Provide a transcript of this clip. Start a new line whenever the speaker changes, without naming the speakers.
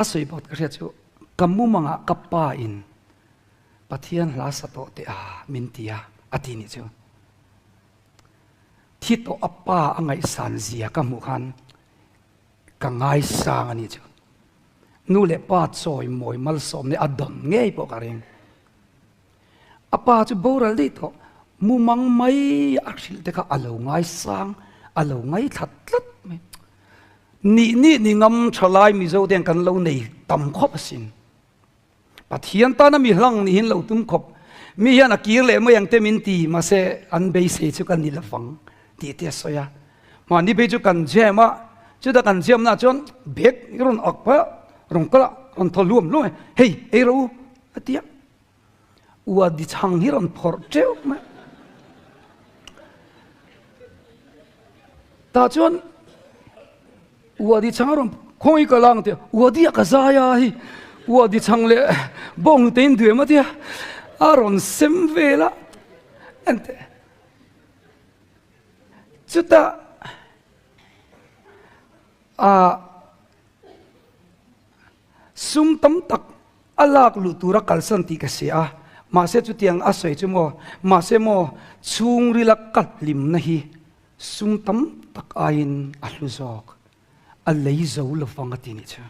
A sawi bawk ka hriat chu ka mumangah ka pa in Pathian hla sa tawh teh a min ti a, a ti nih chu. Thi tawh a pa a ngaihsan zia ka hmuh khan ka ngaisang a nih chu. Nu leh pa chawi mawi malsawm nih a dawn ngei pawh ka ring. A pa chu boral daih tawh, mumang mai a hrilh te kha a lo ngaisang, a lo ngaithla tlat mai. Nih nih ni ngam tha lai Mizo te hian kan lo nei tam khawp asin. Pathian tana mi hlang nihin lo tum khawp. Mi hian a kir leh mai ang te min ti, mahse an beisei chu ka ni lovang tih te a sawi a. Mahni phei chu kan jam a, chuta kan jam na chuan bag i rawn ak phah a, rawn kal a, rawn thaw hluam hluam e, hei ei rawh u a ti a. Ua di chhang hi rawn phawrh teuh mai. Tah chuan ua di chhang a rawn khawi ka lang tia ua di a ka zai a hi ua di chhang leh bawng hnute in duem a tia a rawn sem vel a ente chutah a Sum tam tak a lak luh tura kalsan tih ka si a, mahse chutiang a sawi chu maw, mahse maw chhungrila ka hlimna hi sum tam tak aiin a hlu zawk, a lei zo lovang a ti nih chu.